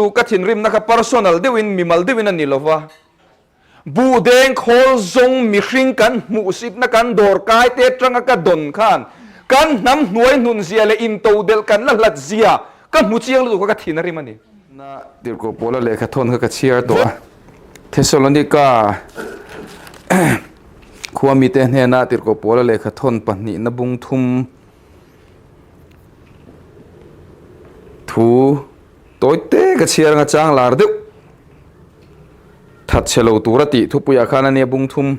chu ka thinrimna kha personal deuhin, mimal deuhin a ni lo va. Buh deng khawl zawng mihring kan hmuhsitna kan dawr kai te atanga ka dawn khan kan hnam hnuai hnun zia leh intodelh kan la hlat zia ka hmu chiang lutuk a ka thin a rim a ni. Na tirhkoh pawla lehkha thawn kha ka chhiar tawh a, Thessalonika khua mite hnena tirhkoh pawla lehkha thawn pahnihna bung thum thu tawi te ka chhiar anga chang lar deuh that chhe lo tur a tih thupuiah khan ania bung thum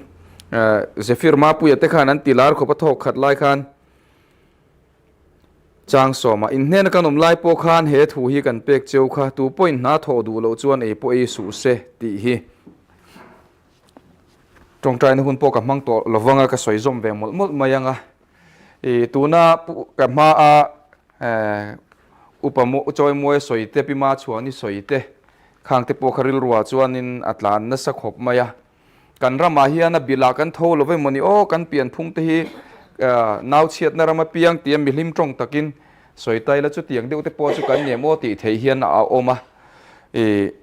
Zephyr Mapuia te khan an ti lar khawp a thawk khat lai khan chang sawma inhnena kan awm lai pawh khan he thu hi kan pek cheu kha tu pawhin hna thawh duh loh chuan ei pawh ei suh se tih hi tawngtaina hun pawh ka hmang tawh lovang a ka sawi zawm ve mawlh mawlh mai ang a ih tuna ka hma a Upa chawimawi a sawi te, Pi Machuani sawi te, khang te pawh kha rilruah chuanin a tlan nasa khawp mai a. Kan ramah hian a bilah kan tho lo emaw ni aw, kan pianphung te hi nau chhiatna ram apiang tia mihlim tawng takin sawi ta ila chutiang deuh te pawh chu kan nem aw tih theih hian a awm a. Ih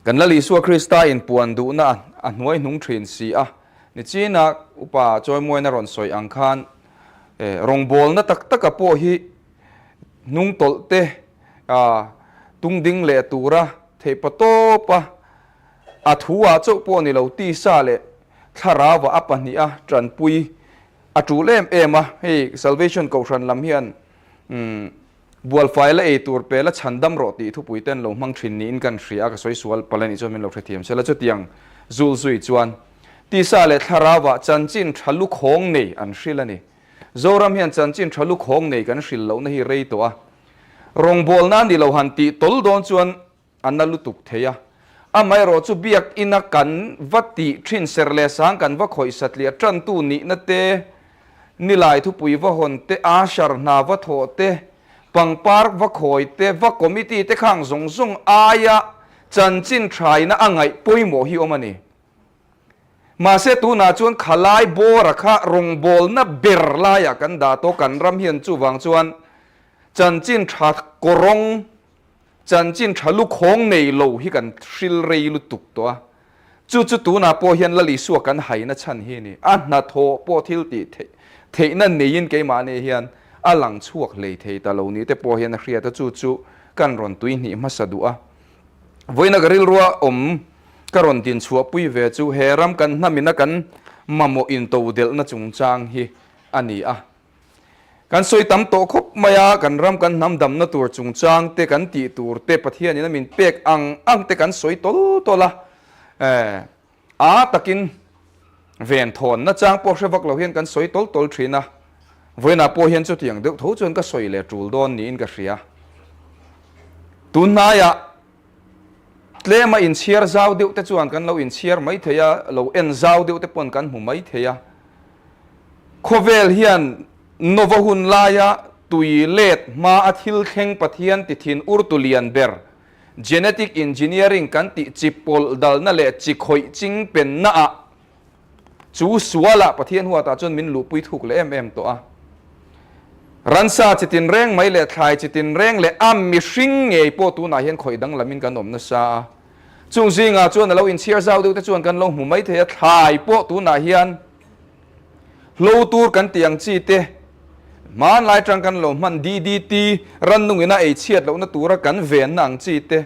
kan Lal Isua Krista inpuan duhna a hnuai hnung thin si a. Nichina upa chawimawiin a rawn sawi ang khan Rawngbawlna tak taka pawh hi hnung tawlh te tung ding leh tura theih pa tawp a, a thu ah chauh pawh ni lo tisa leh thlarau ah a pahnih a tanpui a tul em em a, hei Salvation Kohhran lam hian bualfai la ei tur pe la chhan dam rawh tih thupui ten lo hmang thin niin kan hria a, ka sawi sual palh a nih chuan min lo hrethiam sela chutiang zul zui chuan Tisa leh thlarauah chanchin tha lukhawng nei an hrilh a ni. Zoram hian chanchin tha lukhawng nei kan hrilh lohna hi rei tawh a. Rawngbawlna a ni lo han tih tawl dawn chuan a na lutuk thei a. Amaherawh chu biakina kan va tih thin ser leh sang kan va khawih satliah tantu nihna te, nilai thupui va hawn te, ashar hna va thawh te, pangpar va khawi te, va committee te khang zawng zawng aia chanchin thaina a ngaih pawimawh hi awm a ni. Mahse tunah chuan khalai bawra kha rawngbawlna ber laiah kan dah tawh, kan ram hian chuvang chuan chanchin tha kawrawng, chanchin tha lukhawng nei lo hi kan hril rei lutuk tawh a. Chu chu tunah pawh hian Lal Isua kan haina chhan hi a ni. A hnathawh pawh thil tih theihna neiin keimahni hian a lang chhuak hlei thei ta lo ni te pawh hian a hriat a, chu chu kan rawn tuihnih hmasa duh a. Vawiina ka rilrua awm ka rawn din chhuahpui ve chu he ram kan hnamina kan mamawh intodelhna chungchang hi a ni a. Kan sawi tam tawh khawp mai a, kan ram kan hnam damna tur chungchang te kan tih tur te Pathianin a min pek ang ang te kan sawi tawl tawl a. A takin ven thawnna chang pawh hre vak lo hian kan sawi tawl tawl thin a, vawiinah pawh hian chutiang deuh tho chuan ka sawi leh tul dawn niin ka hria. Tunhnaiah tlema inchhiar zau deuh te chuan kan lo inchhiar mai thei a, lo en zau deuh te pawn kan hmu mai thei a. Khawvel hian Nova hun laia tui let hma a thil thleng Pathian ti thin urtu lian ber Genetic engineering kan tih chi pawlh dalna leh chi khawih ching penna ah chu sualah Pathian huatah chuan min luhpui thuk leh em em tawh a. Ransa chi tinreng mai leh thlai chi tinreng leh a mihring ngei pawh tunah hian khawih danglamin kan awm nasa a. Chung zingah chuan a lo inchhiar zau deuh te chuan kan lo hmu mai thei a, thlai pawh tunah hian Hlo tur kan tih ang chi te, hmanlai atang kan lo hman DDT, rannung ina ei chhiat lohna tura kan venna ang chi te,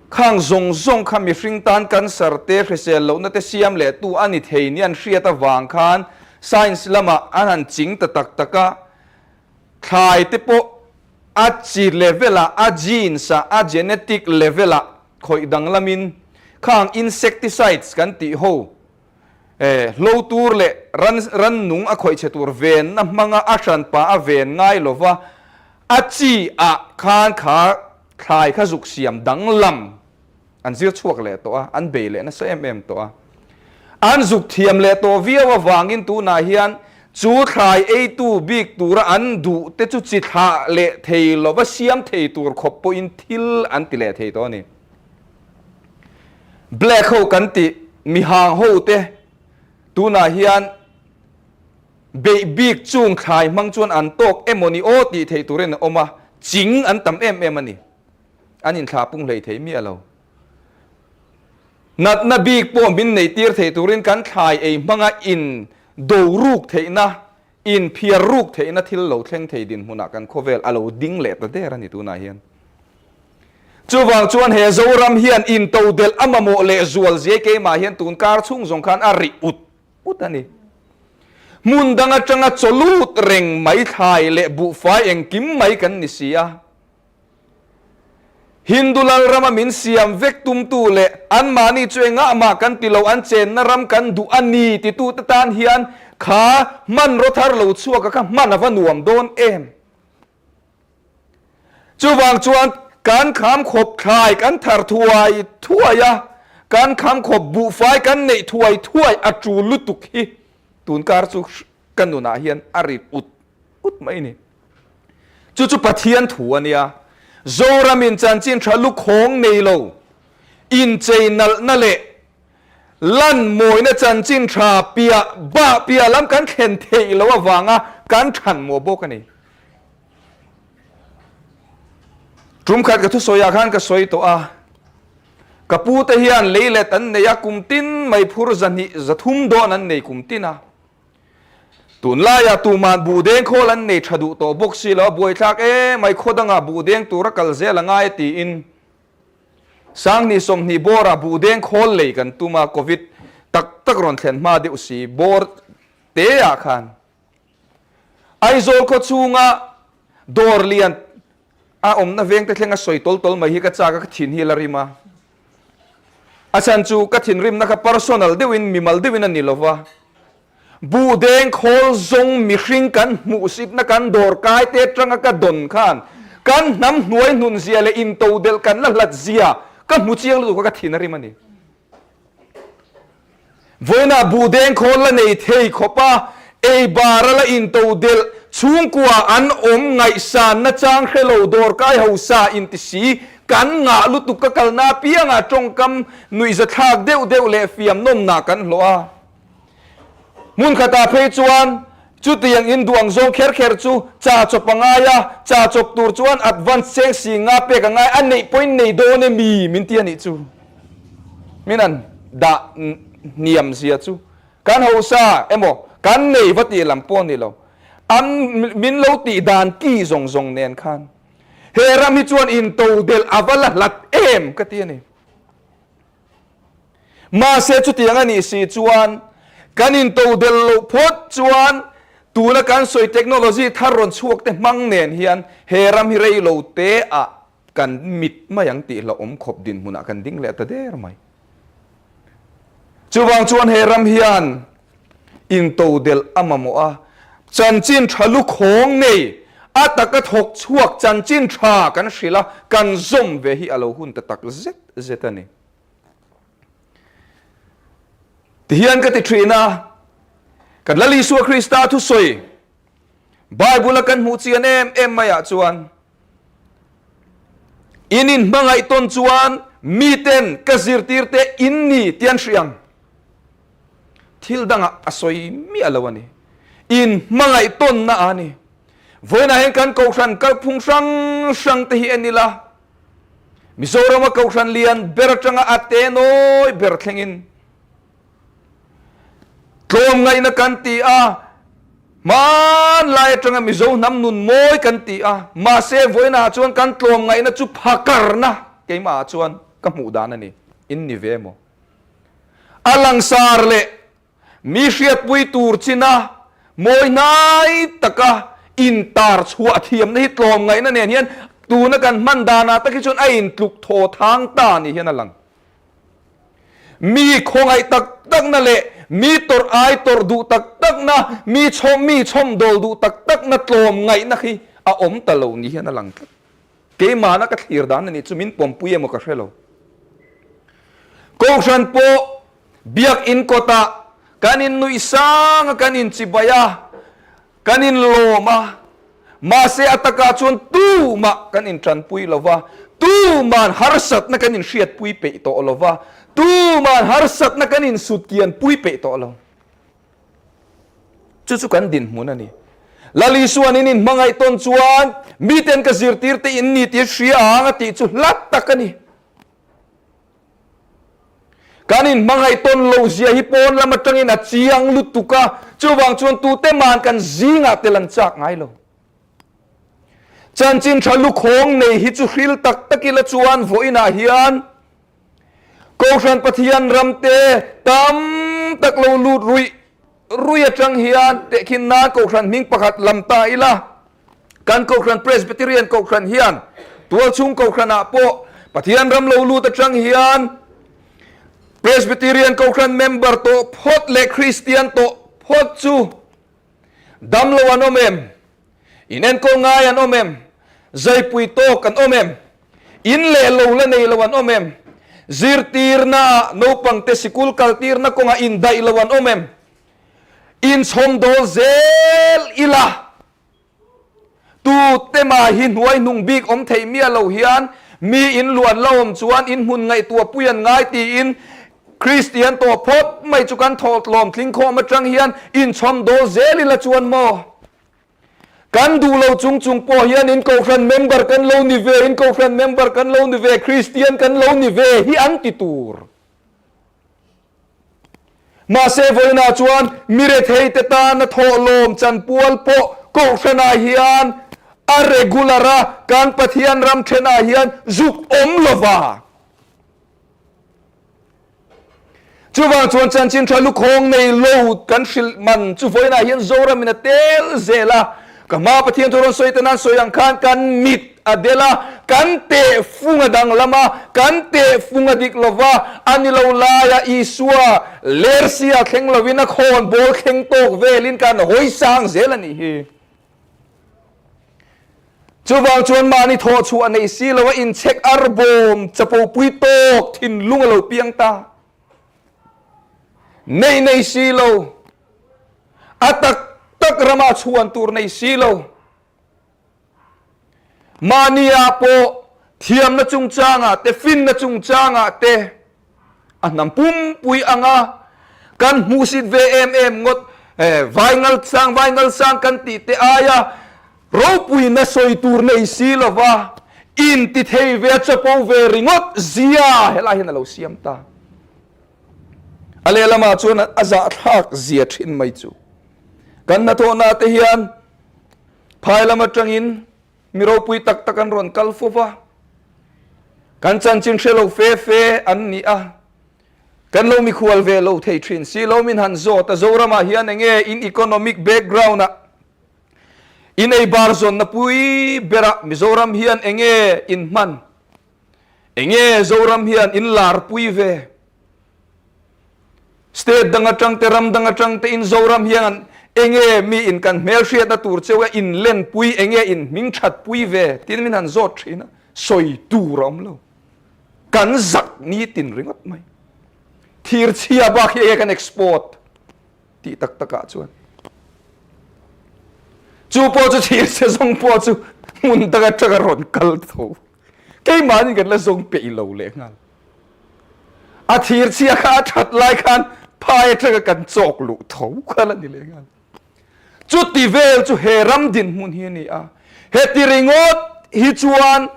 khang zawng zawng kha mihring tan cancer te, hrisel lohna te siam leh tu a ni thei ni an hriat avang khan science lamah an han ching ta tak tak a, thlai te pawh a chi level ah, a genes ah, a genetic level ah khawih danglamin khang insecticides kan tih ho E, hlo tur leh ran rannung a khawih chhe tur venna hmanga a hranpa a ven ngai lova, a chi ah khan kha thlai kha zuk siam danglam an zir chhuak leh tawh a, an bei leh nasa em em tawh a. An zuk thiam leh tawh viau avangin tunah hian chu thlai eitu bik tura an duh te chu chi thlah leh thei lova siam thei tur khawp pawhin thil an ti leh thei tawh a ni. Black ho kan tih mihang ho te tunah hian beih bik chung thlai hmang chuan an tawk emaw ni aw tih theih turin a awm a, ching an tam em em a ni. An inthlah pung hlei thei miah lo. Natna bik pawh min neih tir thei turin kan thlai ei hmanga in do ruk theihna, in phiar ruk theihna thil lo thleng thei dinhmunah kan khawvel a lo ding leh ta der a ni tunah hian. Chuvang chuan he Zoram hian intodelh a mamawh leh zual ziai keimah hian tun kar chhung zawng khan a rih ut ut a ni. Hmun dang atanga chawlut reng mai thlai leh buhfai engkim mai kan ni si a. Hindu lal rama min siam vek tumtu leh anmahni chu engah mah kan ti lo, an chenna ram kan duh a ni titute tan hian kha hmanraw thar lo chhuak a kha hman a va nuam dawn em? Chuvang chuan kan kham khawp thlai kan thar thuai thuai a, kan kham khawp buhfai kan neih thuai thuai a tul lutuk hi tunkar chu ka nunah hian a rit ut ut mai a ni. Chu chu Pathian thu a nia. Zoramin chanchin tha lukhawng nei lo, inchei nalhna leh lan mawina chanchin tha piah bah piah lam kan thlen theih loh avanga kan than maw bawk a ni. Tum khat ka thusawiah khan ka sawi tawh a, ka pute hian leilet an nei a, kum tin mai phur zahnih zathum dawn an nei kum tin a. Tunlaiah tuman buh deng khawl an nei tha duh tawh bawk si lo, a buaithlak em mai khaw dangah buh deng tura kal zel a ngai tiin Sanghnih 20 bawrah buh deng khawl lei kan tum a, Covid tak tak rawn thlen hma deuh si bawr teah khan Aizawl khaw chhunga dawr lian a awmna vengte thleng a sawi tawl tawl mai hi ka chak a, ka thin hi la rim a. A chhan chu ka thinrimna kha personal deuhin, mimal deuhin a ni lo va. Buh deng khawl zawng mihring kan hmuhsitna kan dawr kai te atanga ka dawn khan kan hnam hnuai hnun zia leh intodelh kan la hlat zia ka hmu chiang lutuk kha ka thin a rim a ni. Vawiinah buhdeng khawl la nei thei khawp a, ei bar a la intodelh, chhungkua an awm ngaihsan nachang hre lo dawrkai hausa inti si, kan ngah lutuk ka kalna apiangah tawngkam nuihzathlak deuh deuh leh fiamnawmnah kan hlawh a. Hmun khatah phei chuan chutiang in duh ang zawng kher kher chu cha chawp a ngai a, cha chawp tur chuan advance cheng si nga pek a ngai, a neih pawhin nei dawn e mi min ti a nih chu. Min an dah hniam zia chu kan hausa emaw kan nei va tih lam pawh a ni lo, an min lo tih dan ki zawng zawng nen khan he ram hi chuan intodelh a va la hlat em ka ti a ni. Mahse chutiang a nih si chuan kan intodelh loh phawt chuan tuna kan sawi technology thar rawn chhuak te hmang nen hian he ram hi rei lo te ah kan mit mai ang tih hlauhawm khawp dinhmunah kan ding leh ta der mai. Chuvang chuan he ram hian intodelh a mamawh a, chanchin tha lukhawng nei a taka thawk chhuak chanchin tha kan hrilh a, kan zawm ve hi a lo hun ta tak zet zet a ni. Tihian ka ti thin a, kan Lal Isua Krista thusawi Bible a kan hmuh chian em em maiah chuan in inhmangaih tawn chuan miten ka zirtirte in ni tih an hria ang. Thil dangah a sawi miah lo a ni. In hmangaih tawnna a ni. Vawiinah hian kan kohhran kalphung hrang hrang te hi en ila, Mizorama kohhran lian ber atanga a te nawi ber thlengin tlawmngaihna kan ti a, hmanlai atanga Mizo hnam nun mawi kan ti a, mahse vawiinah chuan kan tlawmngaihna chu phakarna keimahah chuan ka hmuh dan a ni. In ni ve maw? A langsar leh Mi hriatpui tur china mawi hnai taka intar chhuah thiamna hi tlawmngaihna nen hian tuna kan hman danah tak hi chuan a intluk thaw thang ta ni hian a lang. Mi khawngaih tak takna leh mi tawrh ai tawrh duh tak takna, mi chhawm mi chhawmdawl duh tak takna tlawmngaihna hi a awm ta lo ni hian a lang tlat. Keimahna ka thlir dan a nih chu min pawmpui emaw ka hre lo. Kohhran pawh Biakinn kawtah kan innuih sang a, kan inchibai a, kan inlawm a, mahse a takah chuan tumah kan intanpui lo va, tuman harsatna kan inhriatpui peih tawh lo va, tuman harsatna kan insutkianpui peih tawh lo. Chu chu kan dinhmun a ni. Lal Isuan in inhmangaih tawn chuan miten ka zirtirte in ni tih hria ang a tih chu hlat tak a ni. Kan inhmangaih tawn lo zia hi pawn lam atangin a chiang lutuk a, chuvang chuan tute man kan zingah tel an chak ngai lo. Chanchin tha lukhawng nei hi chu hril tak tak ila chuan vawiinah hian Kohhran Pathian ramte tam tak lo lut ruih ruih atang hian tehkhin nan Kohhran hming pakhat lam ta ila. Kan Kohhran Presbyterian Kohhran hian tualchhung Kohhranah pawh Pathian ram lo lut atang hian Presbyterian Kohhran member tawh phawt leh Kristian tawh phawt chu dam lo an awm em? Inenkawl ngai an awm em? Zaipui tawk an awm em? In leh lo la nei lo an awm em? Zirtirna naupangte sikul kaltirna kawngah indaih lo an awm em? Inchhawmdawl zel ila, tu te mah hi hnuai hnung bik awm theih miah lo hian mi in luan la awm chuan in hmun ngaihtuah pui an ngai tiin Kristian tawh phawt mai chu kan thawhtlawm tling khawm atang hian inchhawmdawl zel ila chuan maw? Kan duh lo chung chung pawh hian in Kohhran member kan lo ni ve, in Kohhran member kan lo ni ve, Kristian kan lo ni ve hi an ti tur. Mahse vawiinah chuan mi retheite tana thawhlawm chanpual pawh Kohhranah hian a regular a, kan Pathian ram thenah hian zuk awm lova. Chuvang chuan chanchin tha lukhawng nei lo kan hrilh man chu vawiinah hian Zoramin a tel zel a. Ka hma Pathian thu rawn sawi te nan sawi ang khan kan mit a del a, kan tehfung a danglam a, kan tehfung a dik lo va, a ni lo laia Isua lersia thleng lovin a khawn bawl thleng tawk velin kan hawi sang zel a nih hi. Chuvang chuan mahni thawhchhuah a nei si lo a, inchhek arbawm chapopui tawk thinlung a lo piang ta. Nei nei si lo, a tak tak ramah chhuan tur nei si lo. Mahnia pawh thiamna chungchangah te, finna chungchangah te a hnam pumpui anga kan hmuhsit ve em em ngawt vai ngalsang vai ngalsang kan tih te aia ropuina sawi tur nei si lova inti thei ve a chapo ve ringawt zia helai hian a lo siam ta. A lehlamah chuan a zahthlak zia thin mai chu. Kan hnathawhna te hian Phai lam atangin mi ropui tak tak an rawn kal fo va, kan chanchin hre lo fe fe an ni a, kan lo mikhual ve lo thei thin si lo min han zawt a, Zoramah hian enge in economic background ah in ei bar zawnna pui berah Mizoram hian enge in hman, enge Zoram hian in lar pui ve. State dang atang te, ram dang atang te in Zoram hian enge mi in kan hmelhriatna tur cheu a in lenpui, enge in hming that pui ve tin min han zawt thin a, sawi tur a awm lo. Kan zak ni tin ringawt mai. Thir chhia bak hi enge kan export tih tak takah chuan. Chu pawh chu thir chhe zawng pawh chu hmun dang atanga rawn kal tho. Keimahni kan la zawng peih lo leh nghal. A thir chhia kha a that lai khan phai atanga kan chawk luh tho kha la ni leh nghal. Chuti vel chu he ram dinhmun hi a ni a. Heti ringawt hi chuan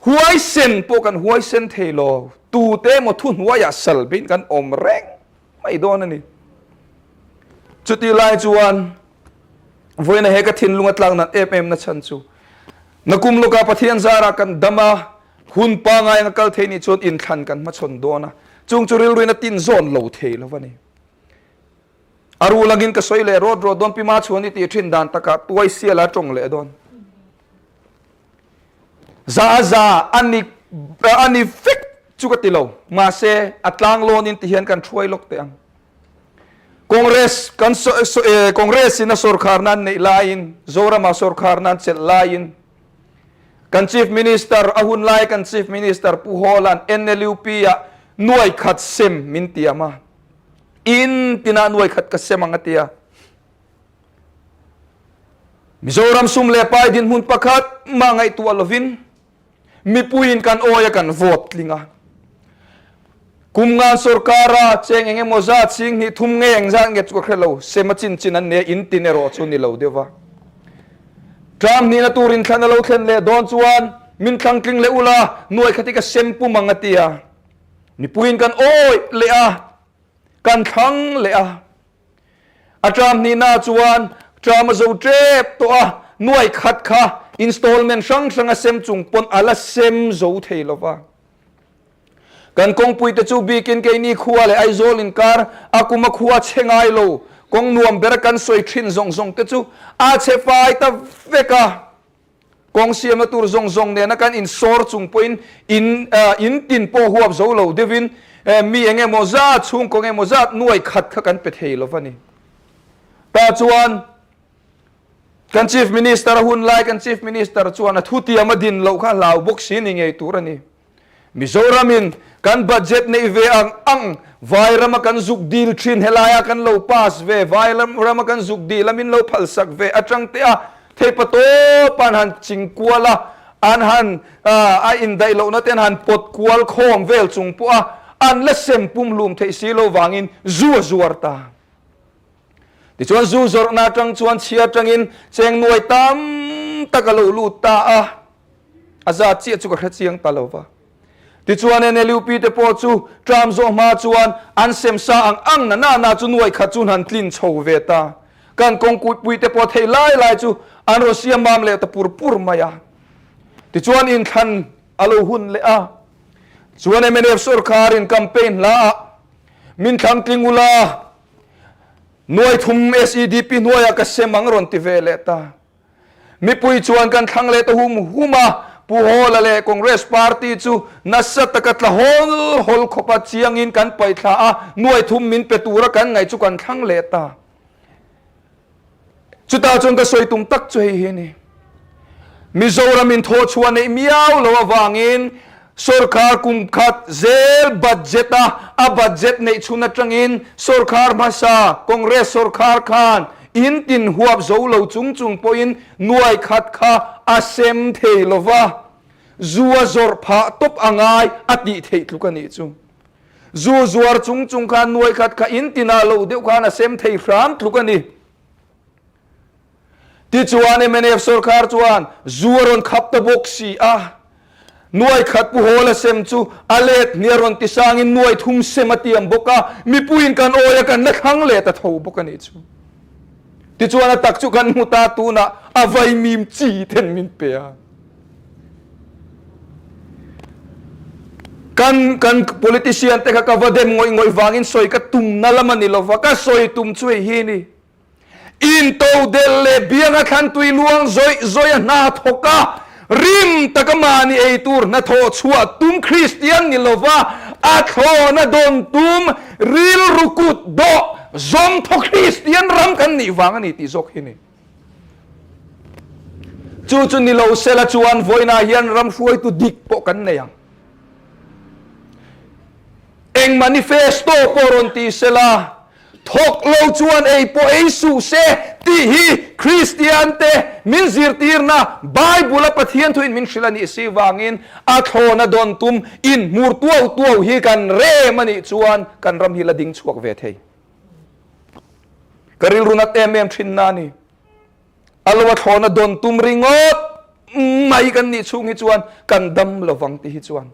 huaisen pawh kan huaisen thei lo. Tute emaw thuhnuaiah sal bein kan awm reng mai dawn a ni. Chuti lai chuan vawiina he ka thinlung a tlak nat em em na chhan chu nakum lawkah Pathian zarah kan dam a, hun pangai anga kal thei nih chuan inthlan kan hmachhawn dawn a, chung chu rilruin a tin zawn lo thei lo a ni. A rul angin ka sawi leh rawt rawt dawn, Pi Machhuan i tih thin dan takah tuai sial a tawng leh dawn. Za za a ni a ni vek chu ka ti lo, mahse a tlang lawnin ti hian kan thuai lawk teh ang. Congress kan Congress in a sorkar nan neih laiin Zorama sorkar nan chelh laiin kan Chief Minister a hun lai kan Chief Minister Pu Hawla'n NLUP ah nuai khat sem min tiam a, in tinah nuai khat ka sem ang a ti a. Mizoram sum leh pai dinhmun pakhat mah ngaihtuah lovin mipuiin kan awi a kan vote tling a. Kum ngan sorkara cheng eng emaw zat sing hnih thum nge eng zat nge chu ka hre lo, sem a chin chin an nei a, in tin erawh chu ni lo deuh va. Term hnihna tur inthlan a lo thlen leh dawn chuan min thlang tling leh ula, nuai khat hi ka sem pum ang a ti a. Mipuiin kan awih leh a, kan thlang leh a. A term hnihna chuan term a zo tep tawh a, nuai khat kha installment hrang hrang a sem chung pawn a la sem zo thei lo va. Kan kawngpui te chu bikin keini khua leh Aizawl inkar a kum a khua chhe ngai lo, kawng nuam bera kan sawi thin zawng zawng te chu a chhe fai ta vek a. Kawng siamna tur zawng zawng nena kan insawr chung pawhin in in tin pawh huap zo lo deuhin mi eng emaw zat, chhungkaw eng emaw zat nuai khat kha kan pe thei lo va ni. Tah chuan kan Chief Minister a hun lai kan Chief Minister chuan a thutiam a din loh kha hlau bawk si ni ngei tur a ni. Mizoramin kan budget neih ve ang ang Vairama kan zuk dil thin helaia kan lo pass ve Vairama kan zuk dil a min lo phalsak ve atang te a theipa tawp an han ching kual a an han a indaih lohna te an han pawt kual khawm vel chung pawh a an la sem pumhlum theih si lo vangin zu a zuar ta. Tichuan zu zawrhna atang chuan chhia atangin cheng nuai tam tak a lo lut ta a. A zat chiah chu ka hre chiang ta lo va. Tichuan NLUP te pawh chu term zawh hma chuan an sem sa ang ang na na na chu nuai khat chu han tlin chho ve ta. Kan kawngkuipui te pawh thei lai lai chu an rawn siam mam leh ta pur pur mai a. Tichuan inthlan a lo hun leh a. Chuan mnf sorkarin campaign hla ah min thlang tling ula, nuai thum SEDP hnuaiah ka sem ang rawn ti ve leh ta. Mipui chuan kan thlang leh ta hum hum a, Pu Hawla leh Congress Party chu nasa taka tla hawl hawl khawpa chiangin kan paihthla a, nuai thum min pe tura kan ngaih chu kan thlang leh ta. Chutah chuan ka sawi tum tak chu hei hi a ni. Mizoram in thawhchhuah neih miau lo avangin Sorkar kum khat zel budget a a budget neih chhun atangin sorkar hmasa Congress sorkar khan in tin huap zo lo chung chung pawhin nuai khat kha a sem thei lo va, zu a zawrh phah tawp a ngai a tih theih tluk a nih chu. Zu zuar chung chung khan nuai khat kha in tinah lo deuh khan a sem thei hram tluk a ni. Tichuan mnf sorkar chuan zu a rawn khap ta bawk si a, nuai khat Pu Hawla sem chu a let hnih a rawn ti sangin nuai thum sem a tiam bawk a, mipuiin kan awi a kan la thlang leh ta tho bawk a nih chu. Tichuan a tak chu kan hmu ta tunah a vaimim chi ten min pe a. Kan kan politician te kha ka va dem ngawih ngawih vangin sawi ka tumna lam a ni lova, ka sawi tum chu hei hi a ni. Intodelh leh bianga thlantui luang zawih zawih a hna thawk a, rim taka mahni ei tur hnathawh chhuah tum Kristian ni lova a thlawna dawn tum rilru kut dawh zawmthaw Kristian ram kan nih vang a ni tih zawk hi ni. Chu chu ni lo sela chuan vawiinah hian ram hruaitu dik pawh kan nei ang. Eng manifesto pawh rawn ti sela, Thawk lo chuan ei pawh ei suh se tih hi Kristiante min zirtirna Bible-a Pathian thuin min hrilh a nih si vangin a thlawna dawn tum inhmur tuau tuau hi kan rem a nih chuan kan ram hi la ding chhuak ve thei. Ka rilru nat em em thinna a ni. A lo a thlawna dawn tum ringawt mai kan nih chhung hi chuan kan dam lovang tih hi chuan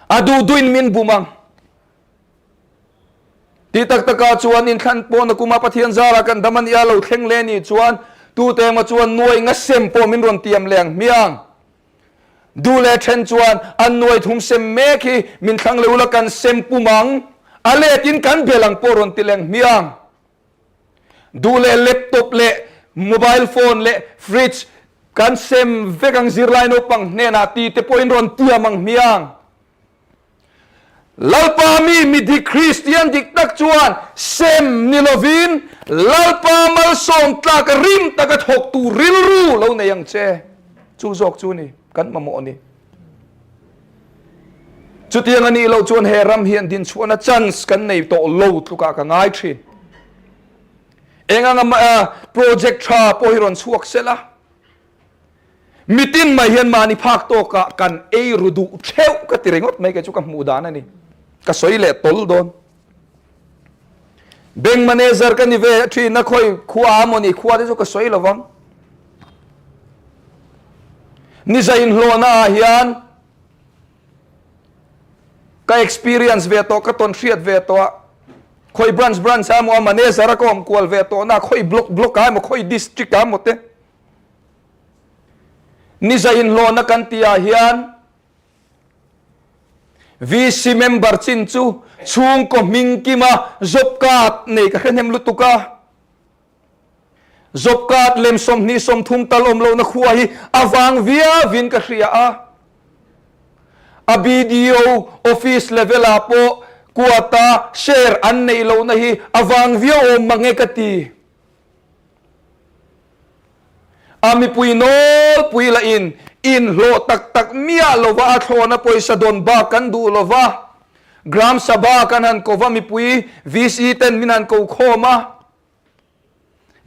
a duh duhin min bum ang. Ti tak takah chuan inthlan pawhna kuma Pathian zara kan dam a nia lo thleng leh nih chuan tute emaw chuan nuai nga sem pawh min rawn tiam leh ang hmiang. Duh leh then chuan an nuai thum sem mek hi min thlang leh ula kan sem pum ang, a letin kan bel ang pawh rawn ti leh ang hmiang. Duh leh laptop leh mobile phone leh fridge kan sem vek ang zirlai naupang hnenah ti te pawhin rawn tiam ang hmiang. Lalpa mi mi dik Kristian dik tak chuan sem ni lovin Lalpa malsawm tlak rim taka thawktu rilru lo nei ang che. Chu zawk chu ni kan mamawh ni. Chutiang a nih loh chuan he ram hian dinchhuahna chance kan nei tawh lo tlukah ka ngai thin. Eng anga project tha pawh hi rawn chhuak sela. Mitin mai hian mahni phak tawkah kan ei ru duh theuh ka ti ringawt mai kei chu ka hmuh dan a ni. Ka sawi leh tawl dawn. Bank manager ka ni ve thin a khawi khua a maw ni khua te chu ka sawi lovang. Ni za inhlawhna ah hian ka experience ve tawh, ka tawn hriat ve tawh a, khawi branch branch ah emaw a manager a ka awm kual ve tawh na, khawi block block ah emaw, khawi district ah emaw te. Ni za inhlawhna kan tih ah hian VC member chin chu chhungkaw hming kima job card nei ka hre hnem lutuk a. Job card lem 20 30 tal awm lohna khua hi a vang viauin ka hria a. A BDO office level ah pawh quota share an neih lohna hi a vang viau awm mange ka ti. A mipui nawlpui lahin inhlawh tak tak miah lova a thlawna pawisa dawn bak kan duh lova, Gram Sabha kan han ko va mipui VC ten min han ko khawm a,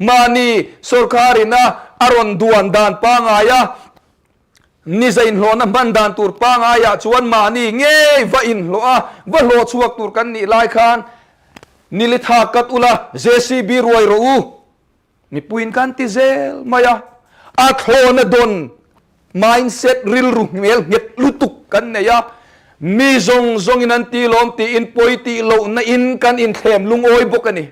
mahni sorkarin a a rawn duan dan pangai a, niza inhlawhna hman dan tur pangaiah chuan mahni ngei va inhlawh a, va hlawh chhuak tur kan nih lai khan Nilitha kat ula, JCB ruai rawh u. Mipuiin kan ti zel mai a, a thlawna dawn mindset rilru hmel nghet lutuk kan nei a, mi zawng zawngin an ti lawm tiin pawi tih lohna in kan inthlem lungawi bawk a ni.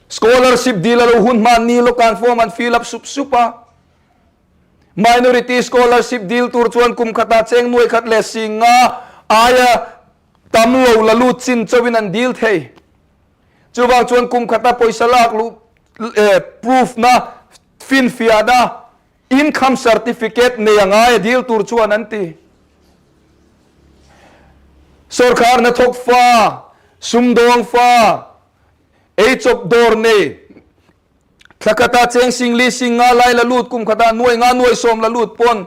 Scholarship dil a lo hun hman ni lawk an form an fill up sup sup a. Minority scholarship dil tur chuan kum khatah cheng nuai khat leh singa aia tam lo la lut chin chauhin an dil thei. Chuvang chuan kum khata pawisa lak luh proof na finfiahna income certificate nei a ngai a dil tur chuan an ti. Sorkar hnathawk fa, sumdawng fa, eichawp dawr nei, thla khata cheng sing li sing nga lai la lut kum khata nuai nga nuai sawm la lut pawn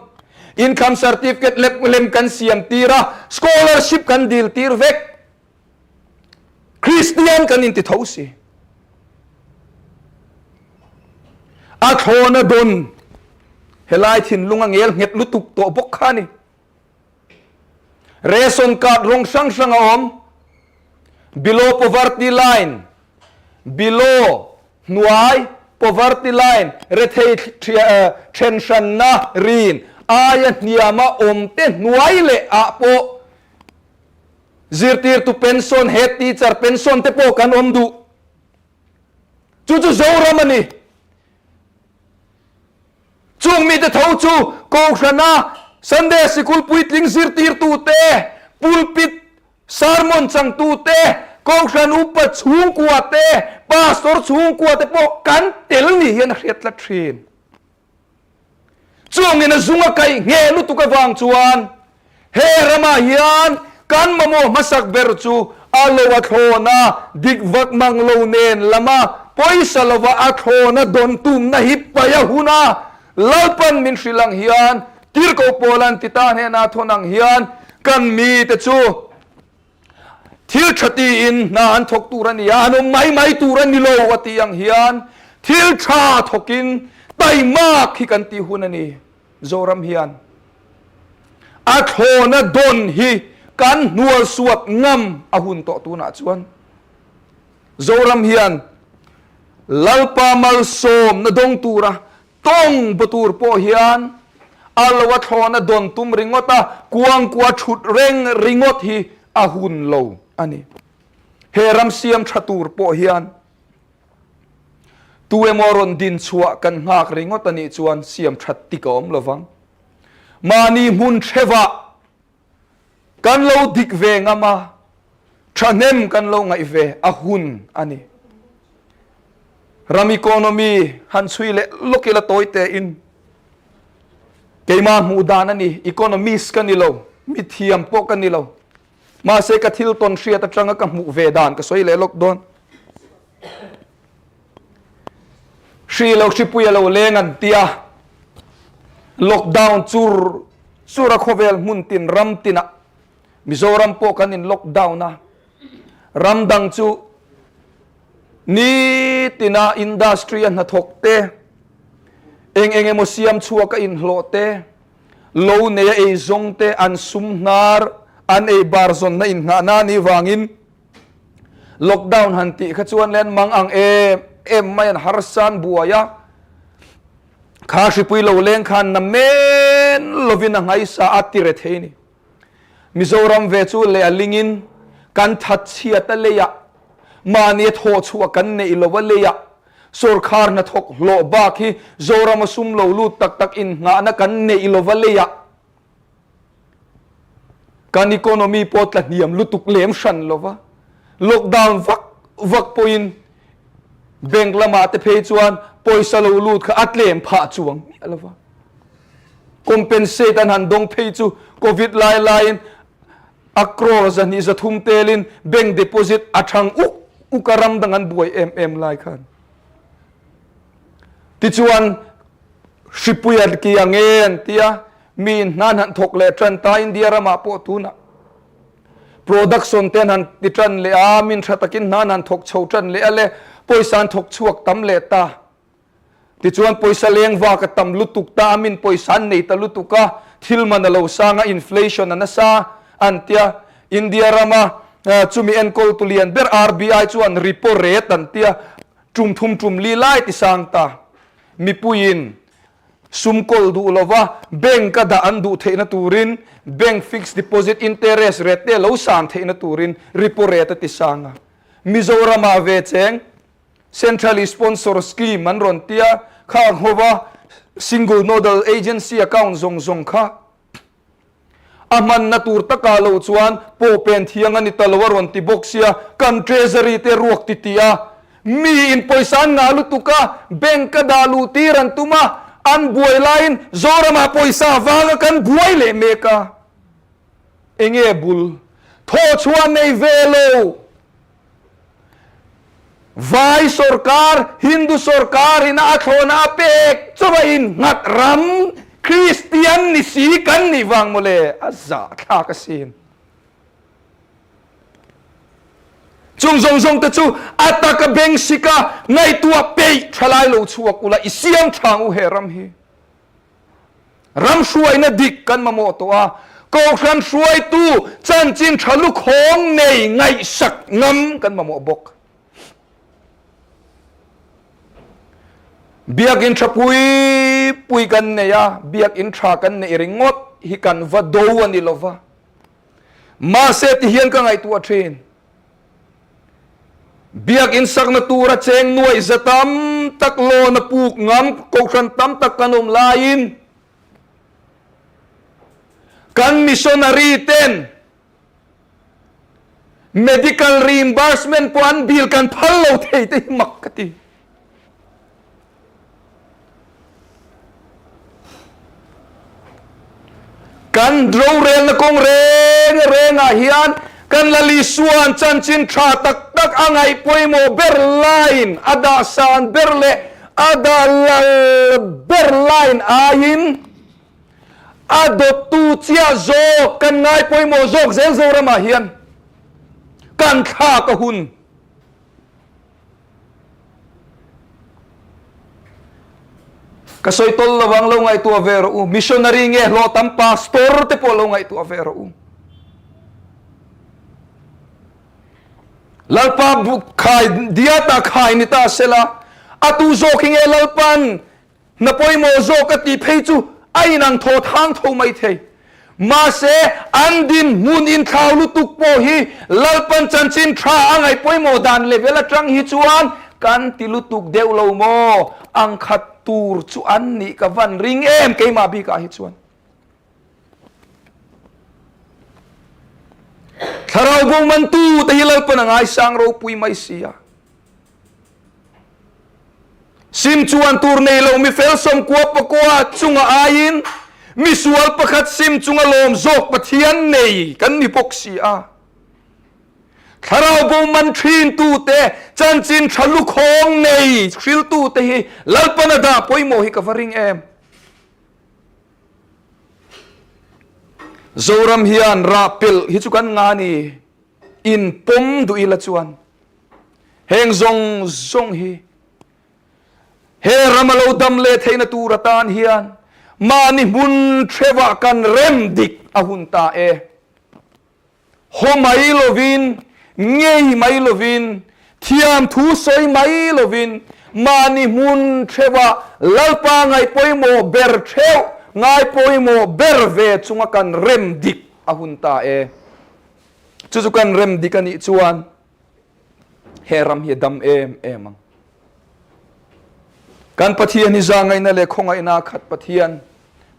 income certificate lem lem kan siam tir a, scholarship kan dil tir vek. Kristian kan inti tho si. A thlawna dawn helai thinlung a ngel nghet lutuk tawh bawk kha ni. Ration card rawng hrang hrang a awm. Below poverty line, below hnuai poverty line rethei then hranna rin aia hniama awm te hnuai leh ah pawh Zirtirtu pension, head teacher pension te pawh kan awm duh. Chu chu Zoram a ni. Chung mite tho chu Kohhrana Sunday Sikul puitling zirtirtu te, pulpit sermon changtu te, Kohhran upa chhungkua te, pastor chhungkua te pawh kan tel ni hian a hriat tlat thin. Chungin a zung a kaih ngheh lutuk avang chuan he ramah hian kan mamawh hmasak ber chu a lo a thlawn a, dik vak mang lo nen lama pawisa lova a thlawn a dawn tumna hi paih a hun a, Lalpan min hrilh ang hian Tirhkoh Paula'n Tita hnena thawn ang hian kan mite chu Thil tha tiin hna an thawk tur a ni a, an awm mai mai tur a ni lo a tih ang hian thil tha thawkin taimak hi kan tih hun a ni. Zoram hian a thlawna dawn hi kan hnual suat ngam a hun tawh tunah chuan Zoram hian Lalpa malsawmna dawng tura Tawng bu tur pawh hian a lo a thlawn a dawn tum ringawt a, kuangkua thut reng ringawt hi a hun lo a ni. He ram siam tha tur pawh hian tu emaw rawn din chhuah kan nghak ringawt a nih chuan siam that tik a awm lo vang. Mahni hmun hrevah Kan lo dik ve ngam a, thahnem kan lo ngaih ve a hun a ni. Ram economy han chhui leh lawk ila tawi tein keimah hmuh dan a ni, economist ka ni lo, mithiam pawh ka ni lo. Mahse ka thil tawn hriat atanga ka hmuh ve dan ka sawi leh lawk dawn. Hri lo hripui a lo leng an tia, lockdown chur chur a khawvel hmun tin ram tinah Mizoram pawh kan in lockdown a, ram dang chu nitina industry a hnathawk te, eng eng emaw siam chhuak a inhlawh te, lo nei a eizawng te an sum hnar an ei bar zawnna innghahna anih vangin Lockdown han tih kha chuan len mang ang em em mai an harsa an buai a. Kha hripui lo leng khan na men lovin a nghaisa a ti re thei ni. Mizoram ve chu leh a lingin kan thatchhiat a leiah, mahni a thawhchhuah kan neih lo a leiah, sorkar hnathawk hlawh bak hi Zoram a sum lo lut tak tak innghahna kan neih lo a leiah, Kan economy pawh tla hniam lutuk lem hran lova, lockdown vak vak pawhin bank lamah te phei chuan pawisa lo lut kha a tlem phah chuang miah lova. Compensate an han dawng phei chu covid lai laiin a crore 200 300 telin bank deposit a thang uk uk a ram dang an buai em em lai khan. Tichuan hripui a ki ang e an ti a, mi in hna an han thawk leh tan ta India ramah pawh tunah production te an han ti tan leh a, min tha takin hna an han thawk chho tan leh a le pawisa an thawk chhuak tam leh ta. Tichuan pawisa leng vak a tam lutuk ta a, min pawisa an nei ta lutuk a, thil man a lo sang a, inflation a nasa an tia. India rama chumi enkawltu lian ber RBI chuan repo rate an tia, Tum thum tum li lai ti sang ta. Mipuiin sum kawl duh lova bank a dah an duh theihna turin bank fixed deposit interest rate te lo san theihna turin repo rate a ti sang a. Mizoramah ve cheng centrally sponsor scheme an rawn tia khang hova single nodal agency account zawng zawng kha A hmanna tur takah lo chuan pawh pen thiang a ni ta lo a rawn ti bawk sia, kan treasury te ruak ti ti a, mi in pawisa an ngah lutuk a, bank a dah luh tir an tum a, an buai laiin Zoramah pawisa vanga kan buai leh mek a, enge bul thawhchhuah nei ve lo. Vai sorkar, Hindu sorkar in a thlawna a pek chauh a in nghat ram Kristian ni si kan nih vang mawle a zahthlak asin. Chung zawng zawng te chu a taka beng sika ngaihtuah peih thalai lo chhuak ula i siam thang u he ram hi. Ram hruaina dik kan mamawh tawh a, Kohhran hruaitu chanchin tha lukhawng nei ngaihsak ngam kan mamawh bawk. Biakinn tha pui pui kan nei a, biakinn tha kan neih ringawt hi kan va do a ni lova. Mahse ti hian ka ngaihtuah thin. Biakinn sakna tura cheng nuaih za tam tak loan a puk ngam kohhran tam tak kan awm laiin kan missionary ten medical reimbursement pawh an bill kan phal lo thei te hi mak ka ti. Kan rorelna kawng reng rengah hian kan Lal Isua'n chanchin tha tak tak a ngaih pawimawh ber laiin a dah san ber leh a dah lal ber laiin aiin a dawttu chiah zawk kan ngai pawimawh zawk zel Zoramah hian kan thlak a hun. Ka sawi tawl lovang lo ngaihtuah ve rawh u. Missionary nge hlawh tam pastor te pawh lo ngaihtuah ve rawh u. Lalpa khai diata khai ni ta sela a tu zawk hi nge Lalpan Hna pawimawh zawk ka tih phei chu a inang thaw thang tho mai thei. Mahse, an dinhmun inthlau lutuk pawh hi Lalpan chanchin tha a ngaih pawimawh dan level atang hi chuan kan ti lutuk deuh lo maw? Ang khat tur chu an nih ka van ring em keimah bikah hi chuan. Thlarau bo mantu te hi Lalpan a ngaisang ropui mai si a. Sim chuan tur nei lo mifel 90 pakua chunga aiin misual pakhat sim chunga lawm zawk Pathian nei kan ni bawk si a. Thlarau bo man thintu te, chanchin tha lukhawng nei hriltu te hi Lalpan a dah pawimawh hi ka va ring em. Zoram hian rah pelh hi chu kan nga ni. In pawm duh ila chuan heng zawng zawng hi he ram a lo dam leh theihna tur atan hian mahni hmun theuhah kan rem dik a hun ta e. Haw mai lovin, ngei mai lovin, thiam thu sawi mai lovin. Mahni hmun theuha Lalpa ngaihpawimawh ber theuh, ngaipawimawh ber ve chunga kan rem dik a hun ta e. Chu chu kan rem dik a nih chuan he ram hi a dam em em ang. Kan Pathian hi zahngaihna leh khawngaihna a khat Pathian,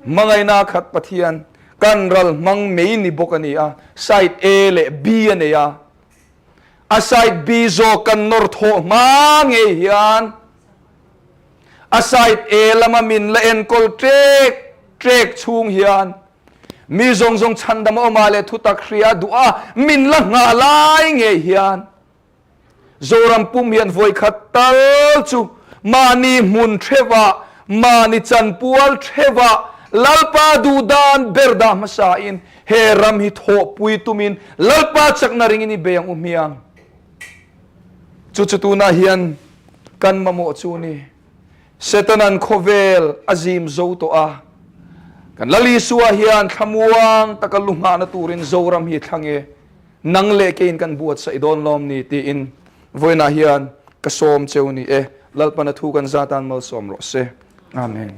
hmangaihna a khat Pathian, kan ral hmang mei ni bawk a ni a, side A leh B a nei a. A side B zawk kan nawr thawh hma ngei hian a side A lama min la enkawl ṭek ṭek chhung hian mi zawng zawng chhandam a awmah leh thutak hria duh a min la nghah lai ngei hian Zoram pum hian vawikhat tal chu mahni hmun theuhah, mahni chanpual theuhah Lalpa duhdan ber dah hmasain he ram hi thawhpui tumin Lalpa chakna ringin i bei ang u hmiang. Chu chu tunah hian kan mamawh chu ni. Setanan khawvel a zim zo tawh a, kan Lal Isua hian thlamuang taka lu nghahna turin Zoram hi thlang e. Nang leh keiin kan buatsaih dawn lawm ni tiin vawiinah hian ka sawm cheu ni e. Lalpana thu kan zatan malsawm rawh se. Amen.